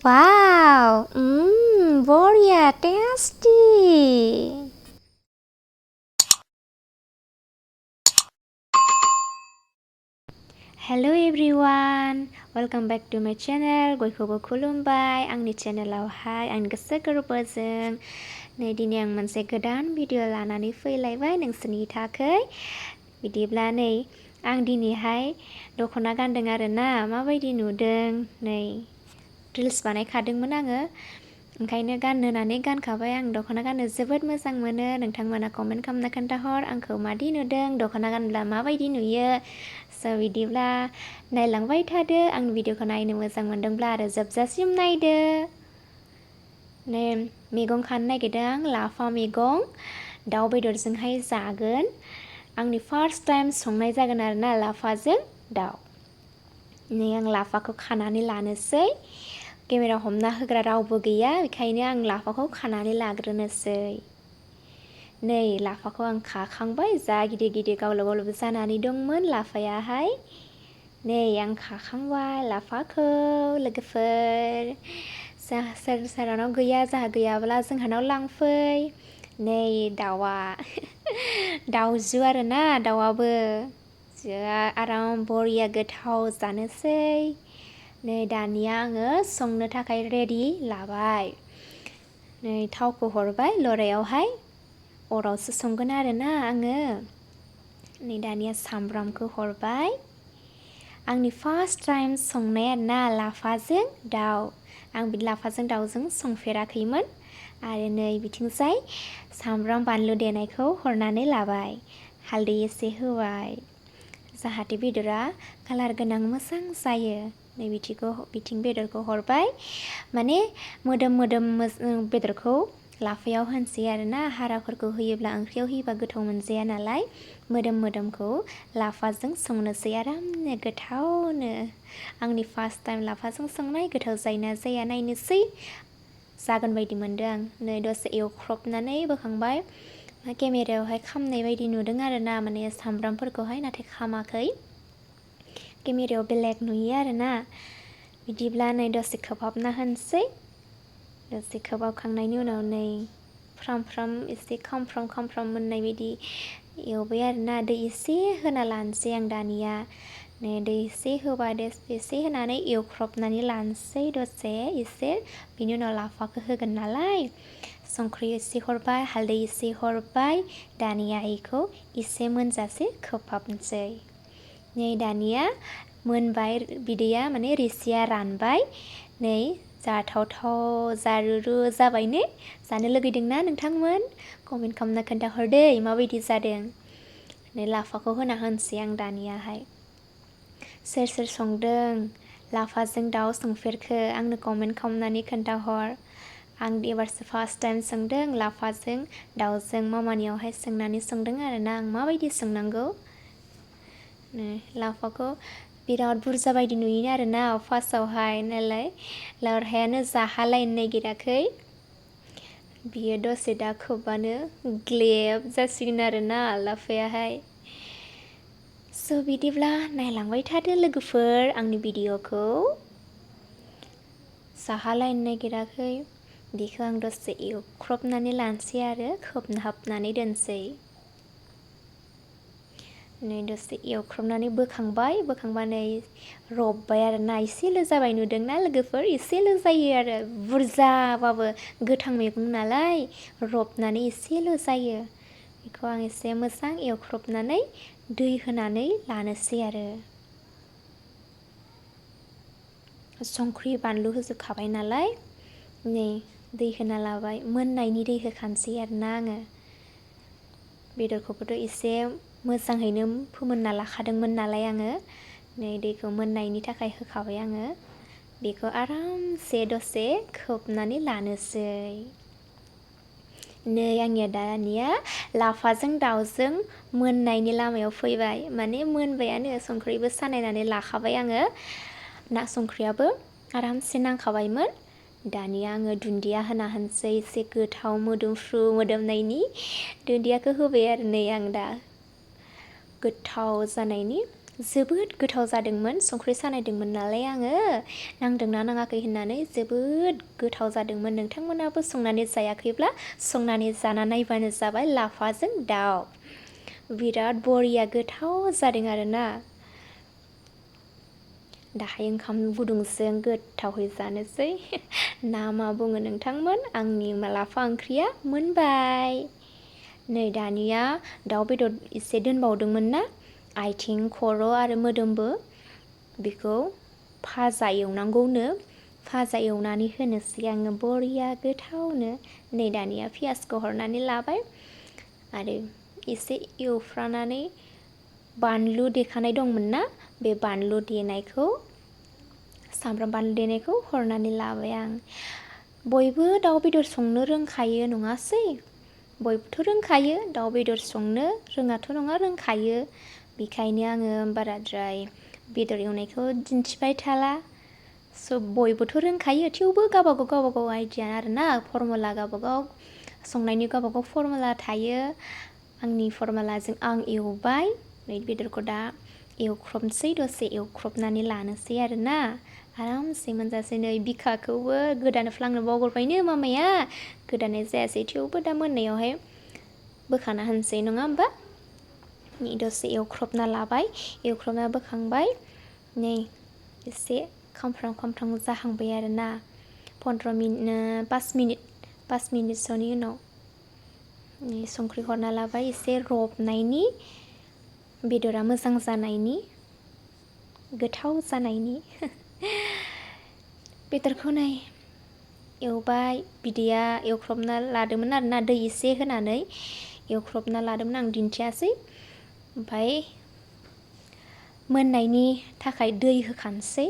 Wow, boriya, tasty. Hello everyone, welcome back to my channel. Bयखौबो खुलुमबाय आंनि चेनेलावहाय आंनि गोसो गोरबोजों नै दिनै आं मोनसे गोदान भिडिअ लानानै फैलायबाय नोंसोरनि थाखाय। बिदिब्ला नै आं दिनैहाय दख'ना गानदों आरोना माबायदि नुदों नै रिल्स बानायखादोंमोन आङो ओंखायनो गाननो होननानै गानखाबाय। आं दख'ना गाननो जोबोद मोजां मोनो। नोंथांमोना कमेन्ट खालामना खोन्थाहर आंखौ मादि नुदों, दख'ना गानब्ला माबायदि नुयो। स' बिदिब्ला नायलांबाय थादो। आंनि भिडिअखौ नायनो मोजां मोनदोंब्ला आरो जोबजासिम नायदो। नै मैगं खानो नागिरदों आं लाफा मैगं दाउ बेदरजोंहाय जागोन। आंनि फार्स्ट टाइम संनाय जागोन आरोना लाफाजों दाउ। नै आं लाफाखौ खानानै लानोसै। केमेरा हमना होग्रा रावबो गैया बेखायनो आं लाफाखौ खानानै लाग्रोनोसै। नै लाफाखौ आं खाखांबाय। जा गिदिर गिदिर गावलब गावलब जानानै दंमोन लाफायाहाय। नै आं खाखांबाय लाफाखौ। लोगोफोर सोरहानाव गैया जोंहा गैयाब्ला जोंहानाव लांफै। नै दाउआ दाउजु आरोना दाउआबो जा आराम बरिया गोथाव जानोसै। नै दानिया आङो संनो थाखाय रेडि लाबाय। नै थावखौ हरबाय लरायावहाय, अरावसो संगोन आरोना आङो। नै दानिया सामब्रामखौ हरबाय। आंनि फार्स्ट टाइम संनाय आरोना लाफाजों दाउ। आं बिदि लाफाजों दाउजों संफेराखैमोन। आरो नै बिथिंजाय सामब्राम बानलु देनायखौ हरनानै लाबाय। हालदै एसे होबाय जाहाथे बेदरा कालार गोनां मोजां जायो। नै बिथिं बेदरखौ हरबाय। माने मोदोम बेदरखौ लाफायाव होनसै आरोना। हाराफोरखौ होयोब्ला ओंख्रियाव होयोबा गोथाव मोनजाया नालाय मोदोमखौ लाफाजों संनोसै आरामनो गोथावनो। आंनि फार्स्ट टाइम लाफाजों संनाय गोथाव जायोना जाया नायनोसै। जागोन बायदि मोनदों आं। नै दसे एवख्रबनानै बोखांबाय। केमेरायावहाय खामनाय बायदि नुदों आरोना माने सामब्रामफोरखौहाय, नाथाय खामाखै। केमेरायाव बेलेग नुयो आरोना। बिदिब्ला नै दसे खोबहाबना होनोसै। दसे खोबहाबखांनायनि उनाव नै फ्राम एसे खामफ्राम मोननाय बायदि एवबाय आरोना। दै एसे होना लानोसै आं दानिया। नै दै एसे होबाय, एसे होनानै एवख्रबनानै लानोसै दसे एसे। बिनि उनाव लाफाखौ होगोन नालाय संख्रि एसे हरबाय, हालदै एसे हरबाय। दानिया बेखौ एसे मोनजासे खोबहाबनोसै। नै दानिया मोनबाय बिदैया, माने रोसिया रानबाय। नै जाथावथाव जारुरु जाबाय। नै जानो लुगैदोंना नोंथांमोन? कमेन्ट खालामना खोन्थाहर दै माबायदि जादों। नै लाफाखौ होना होनोसै आं दानियाहाय। सोर संदों लाफाजों दाउ संफेरखो आंनो कमेन्ट खालामनानै खोन्थाहर। आं एबारसो फार्स्ट टाइम संदों लाफाजों दाउजों। मामानियावहाय सोंनानै संदों आरोना आं माबायदि संनांगौ। लाफाखौ बिराद बुरजा बायदि नुयो आरोना फार्स्टआवहाय नालाय लरहायानो जाहालायनो नागिराखै। बियो दसे दा खोबबानो ग्लेब जासिगोन आरोना लाफायाहाय। स' बिदिब्ला नायलांबाय थादो लोगोफोर आंनि भिडिअखौ। जाहालायनो नागिराखै। बेखौ आं दसे एवख्रबनानै लानोसै आरो खोबहाबनानै दोनसै। नै दसे एवख्रबनानै बोखांबा नै रबबाय आरोना। एसेल' जाबाय नुदोंना लोगोफोर? एसेल' जायो आरो बुरजाबाबो गोथां मैगं नालाय रबनानै एसेल' जायो। बेखौ आं एसे मोजां एवख्रबनानै दै होनानै लानोसै आरो। संख्रि बानलु होजोबखाबाय नालाय नै दै होना लाबाय। मोननायनि दै होखानोसै आरोना आङो। बेदरखौबोथ' एसे मोजाङैनो फोमोनना लाखादोंमोन नालाय आङो। नै दैखौ मोननायनि थाखाय होखाबाय आङो। बेखौ आरामसे दसे खोबनानै लानोसै। नै आंनिया दानिया लाफाजों दाउजों मोननायनि लामायाव फैबाय। माने मोनबायानो, संख्रिबो सानायनानै लाखाबाय आङो। ना संख्रियाबो आरामसे नांखाबायमोन। दानिया आङो दुन्दिया होना होनोसै एसे गोथाव मोदोमफ्रु मोदोमनायनि। दुन्दियाखौ होबाय आरो नै आं दा गोथाव जानायनि। जोबोद गोथाव जादोंमोन। संख्रि सानायदोंमोन नालाय आङो, नांदोंना नाङाखै होननानै जोबोद गोथाव जादोंमोन। नोंथांमोनाबो संनानै जायाखैब्ला संनानै जाना नायबानो जाबाय लाफाजों दाउ। बिराद बरिया गोथाव जादों आरोना। दाहाय ओंखाम गुदुंजों गोथावै जानोसै। ना मा बुङो नोंथांमोन? आंनि लाफा ओंख्रिया मोनबाय। नै दानिया दाउ बेदर एसे दोनबावदोंमोन ना, आथिं खर' आरो मोदोमबो, बेखौ भाजा एवनांगौनो। भाजा एवनानै होनोसै आङो बरिया गोथावनो। नै दानिया पियासखौ हरनानै लाबाय आरो एसे एवफ्रानानै बानलु देखानाय दंमोन ना, बे बानलु देनायखौ, सामब्राम बानलु देनायखौ हरनानै लाबाय आं। बयबो दाउ बेदर संनो रोंखायो नङासै? बयबोथ' रोंखायो, दाउ बेदर संनो रोङाथ' नङा, रोंखायो। बेखायनो आङो बाराद्राय बेदर एवनायखौ दिन्थिबाय थाला। बयबोथ' रोंखायो, थेवबो गावबागाव आइडिया आरोना, फर्मुला गावबागाव संनायनि गावबागाव फर्मुला थायो। आंनि फर्मुलाजों आं एवबाय। नै बेदरखौ दा एवख्रबनोसै, दसे एवख्रबनानै लानोसै आरोना, आरामसे मोनजासै। नै बिखाखौबो गोदानफ्लांनो बावगारबायनो मामाया, गोदानाय जायासै, थेवबो दा मोननायावहाय बोखाना होनोसै नङा होमबा। दसे एवख्रबना लाबाय, एवख्रबना बोखांबाय। नै एसे खामफ्राम जाहांबाय आरोना, 5 मिनिटसोनि उनाव संख्रि हरना लाबाय, एसे रबनायनि, बेदरा मोजां जानायनि, गोथाव जानायनि। बेदरखौ नै एवबाय, बिदैया एवख्रबना लादोंमोन आरोना, दै एसे होनानै एवख्रबना लादोंमोन, आं दिन्थियासै। ओमफ्राय मोननायनि थाखाय दै होखानोसै,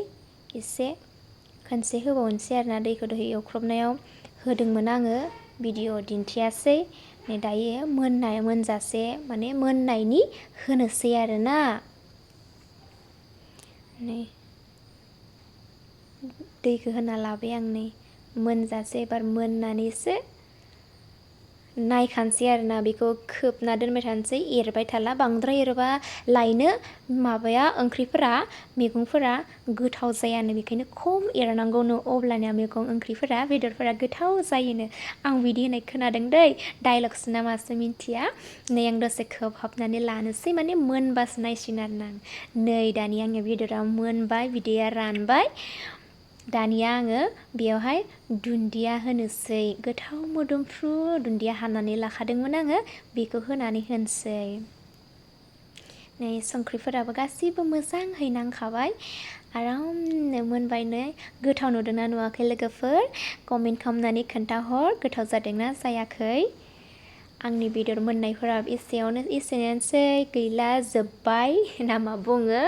एसे खनसे होबावनोसै आरोना। दैखौ दहाय एवख्रबनायाव होदोंमोन आङो, भिडिअ' दिन्थियासै। नै दायो मोनजासे माने मोननायनि होनोसै आरोना। नै दैखौ होना लाबाय आं, नै मोनजासे एबार मोननानैसो नायखानोसै आरोना, बेखौ खोबना दोनबाय थानोसै, एरबाय थाला। बांद्राय एरबा लायनो माबाया ओंख्रिफोरा, मैगंफोरा गोथाव जायानो, बेखायनो खम एरनांगौनो, अब्लानिया मैगं ओंख्रिफोरा, बेदरफोरा गोथाव जायोनो। आं बिदि होननाय खोनादों दै, डाइलगसो ना मासो मिन्थिया। नै आं दसे खोबहाबनानै लानोसै, माने मोनबासो नायसिगोन आरोना। नै दानिया आंनि बेदरा मोनबाय, बिदैया रानबाय। दानिया आङो बेयावहाय दुन्दिया होनोसै, गोथाव मोदोमफ्रु दुन्दिया हानानै लाखादोंमोन आङो, बेखौ होनानै होनोसै। नै संख्रिफोराबो गासैबो मोजाङै नांखाबाय, आरामनो मोनबाय। नै गोथाव नुदोंना नुवाखै लोगोफोर? कमेन्ट खालामनानै खोन्थाहर, गोथाव जादोंना जायाखै? आंनि बेदर मोननायफोरा एसेनोसै, गैला, जोब्बाय ना मा बुङो,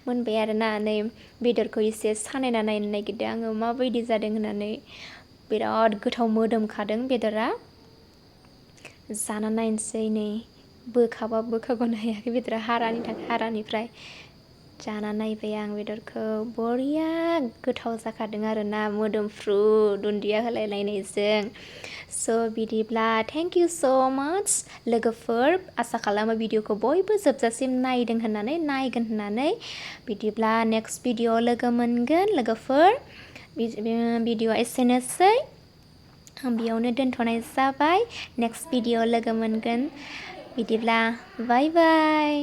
मोनबाय आरोना। नै बेदरखौ एसे सानायना नायनो नागिरदों आङो माबायदि जादों होननानै। बिराद गोथाव मोदोमखादों बेदरा। जाना नायनोसै, नै बोखागनो हायाखै बेदरा, हारानिफ्राय। जाना नायबाय आं बेदरखौ, बरिया गोथाव जाखादों आरोना, मोदोमफ्रु दुन्दिया होलायलायनायजों। बिदिब्ला थेंक इउ स' माच लोगोफोर। आसा खालामो भिडिअखौ बयबो जोबजासिम नायगोन होननानै। बिदिब्ला नेक्स्ट भिडिअ लोगो मोनगोन लोगोफोर। भिडिअआ एसेनोसै, आं बेयावनो दोनथ'नाय जाबाय। नेक्स्ट भिडिअ लोगो मोनगोन। बिदिब्ला बाय बाय।